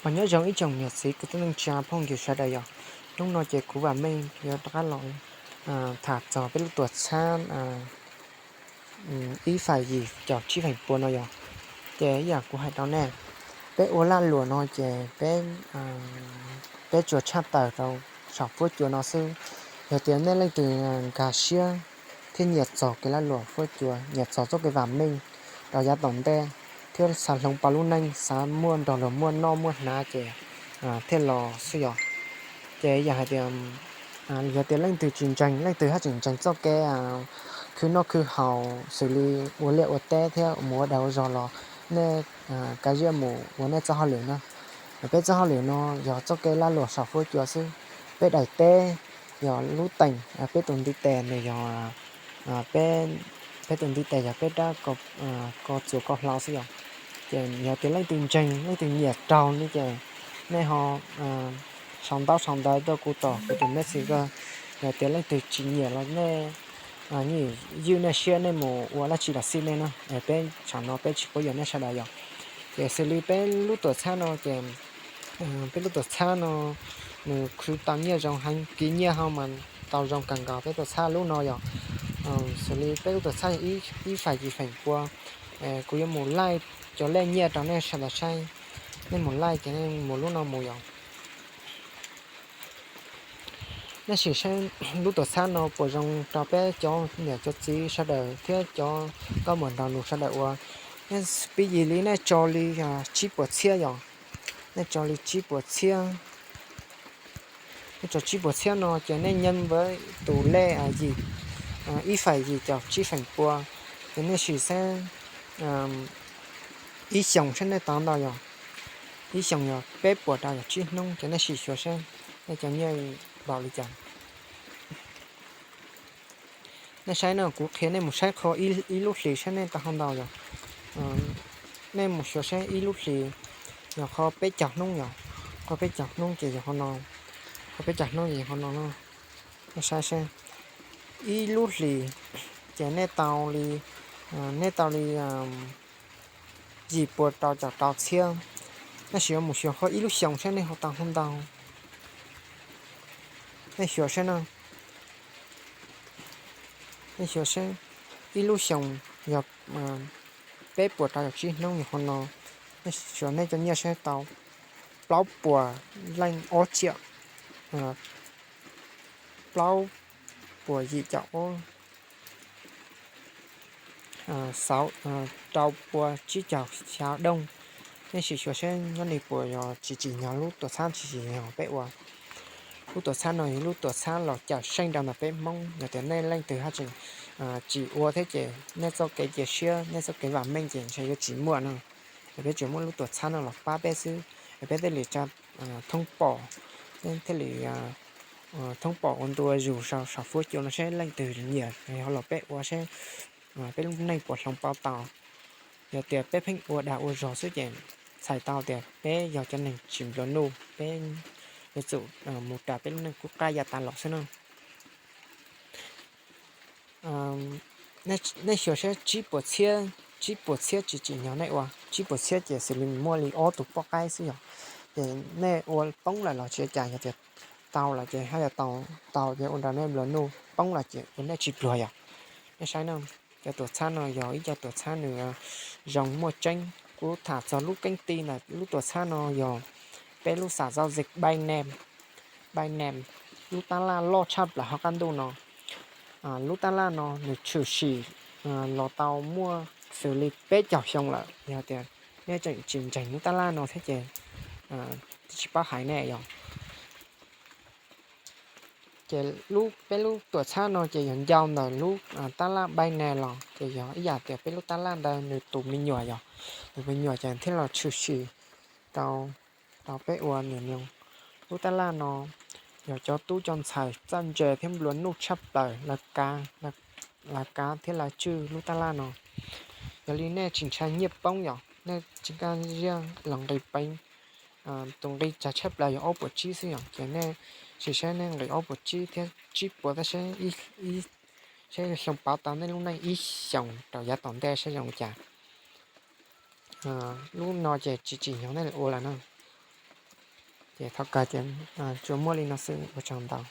Mas nyob zoo ib tsoom niam txiv kwv tij neej tsa phooj ywg sawv daws yom. Hnub no ces kuv Vam Meej yuav rov qab los tham txog peb lub tuam txhab ib feem yim caum tsib feem pua no yom. Ces ib yam kuv hais rau nej, peb ua laj luam no ces peb tsuas tshaj tawm rau saum fuab cua no xwb. Yog tias nej leej twg nkag siab thiab nyiam txog kev laj luam fuab cua, nyiam txog txoj kev vam meej rau yav tom ntej, thiab xav hloov pauv lub neej, xav muaj nrog luag muaj noj muaj hnav ces thiaj los xwb yom. Ces yog hais tias, yog tias leej twg tsis ntseeg, leej twg haj tseem ntseeg txoj kev khwv noj khwv haus xws li ua liaj ua teb thiab mus ua dag ua zog los nej kav ziaj mus ua nej txoj hauj lwm na. Peb txoj hauj lwm no yog txoj kev laj luam saum fuab cua xwb. Peb daim teb yog lub teem, peb tus ntiv tes nws yog, peb tus ntiv tes yog peb rab ko txuas ko hlau xwb yom. Ces yog tias leej twg ntseeg, leej twg nyiam raug li ces nej ho sau ntaub sau ntawv tuaj kuv tos kuv tus Messenger. Yog tias leej twg tsis nyiam los nej ywj nej siab, nej mus ua dab tsi los xij nej na, peb tsam no peb tsis quab yuam nej sawv daws yom. Ces xws li peb lub tuam txhab no ces peb lub tuam txhab no nws khwv tau nyiaj zoo heev, kiv nyiaj ho mas tau zoo kawg nkaus peb tuam txhab lub no yom. Xws li peb lub tuam txhab ib feem yim feem pua, kuv yuav mus laij cov lej nyiaj rau nej sawv daws saib. Nej mus laij ces nej mus lub no mus yom. Nej sim saib lub tuam txhab no puas zoo rau peb cov niam cov txiv sawv daws thiab cov nkauj muam nraug nus sawv daws ua. Nej pib yim li nej tso li tsib puas txhiab yom. Nej tso li tsib puas txhiab. Nej tso tsib puas txhiab no ces nej nyeem tus lej yim, ib feem yim caum tsib feem pua, ces nej sim saib ib xyoos saib nej tau ntau yom. Ib xyoos yog peb puas rau yog tsib hnub, ces nej sim xyuas saib nej cov nyiaj npaum li cas. Nej saib no, kuv qhia nej mus saib qhov ib lub hlis saib nej tau hau ntau yom. Nej mus xyuas saib ib lub hlis yog qhov peb caug hnub yom. Qhov peb caug hnub ces yog qhov no. Qhov peb caug hnub ces yog qhov no. Nej saib saib, ib lub hlis ces nej tau li, nej tau li yim puas rau caum rau txhiab. Tab sis yuav mus xyuas qhov ib lub xyoos saib nej ho tau hau ntau. Nej xyuas saib na. Nej xyuas saib, ib lub xyoos yog peb puas rau caum tsib hnub yog qhov no. Nej xyuas nej cov nyiaj saib tau plaub puas leej ob tsiam, plaub puas yim caum ob, rau pua tsib caug xya dooj. Nej sim xyuas saib nyob ni puas yog tsis tsim nyog lub tuam txhab tsis tsim nyog peb ua. Lub tuam txhab no yog lub tuam txhab los cawm seej rau ntawm peb Hmoob. Yog tias nej leej twg haj tseem tsis ua thiab ces nej txoj kev cia siab, nej txoj kev vam meej ces ntshe yuav tsis muaj no. Es peb tsuas muaj lub tuam txhab no los pab peb xwb. Es peb thiaj li tsa thoob pom, peb thiaj li thoob pom ua ntua zus saum fuab cua no saib leej twg nyiam ho los peb ua saib peb lub neej puas hloov pauv tau. Yog tias peb pheej ua dag ua zog xwb ces txhais tau tias peb yog cov neeg tsis nplua nuj, peb yuav tsum mus ras peb lub neej kub qab ya tas los xwb na. Nej xyuas saib tsib puas txhiab, tsib puas txhiab tsis tsim nyog nej ua, tsib puas txhiab ces xws li muaj li ob tug poj qaib xwb yog. Ces nej ua poob lawm los tsis ua cas, yog tias tau lawm ces haj yam tau, tau ces ua rau nej nplua nuj, poob lawm ces ua nej tsis pluag yog. Nej saib no, cov tuam txhab no yog ib co tuam txhab nws zoo muaj tseeb. Kuv tham txog lub keeb ti ntawm lub tuam txhab no yog peb lub xam zau zes Binance, Binance, lub tab laj loj tshaj plaws hauv qab ntuj no. Lub tab laj no nws tshwm sim los tau muaj xws li peb caug xyoo lawm. Yog tias nej tseem tsis ntseeg lub tab laj no thiab ces tsis paub hais nej yog. Ces peb lub tuam txhab no ces yog ncau ntawm lub tab laj Binance los ces yog ib yam tias peb lub tab laj ntawd nws tus me nyuam yog, tus me nyuam ces thiaj los tshwm sim tau, tau peb ua nws no. Lub tab laj no yog cov tub cov ntxhais txawj ntse thiab nplua nuj tshaj plaws lawv kav thiab lawv tswj lub tab laj no. Yog li nej tsis ntshai nyiaj poob yog nej tsis nkag siab los nqis peev. Tus nqi tsawg tshaj plaws yog ob puas tsib xwb yom, ces nej sim saib nej nqis ob puas tsib thiab tsib puas tab saib, saib xyoo pauv tau nej lub neej ib xyoos rau yav tom ntej saib zoo li cas. Lub no ces tsis tsim nyog nej ua lawm na. Ces thaum kawg ces tsuas muaj li no xwb, ua tsaug ntau.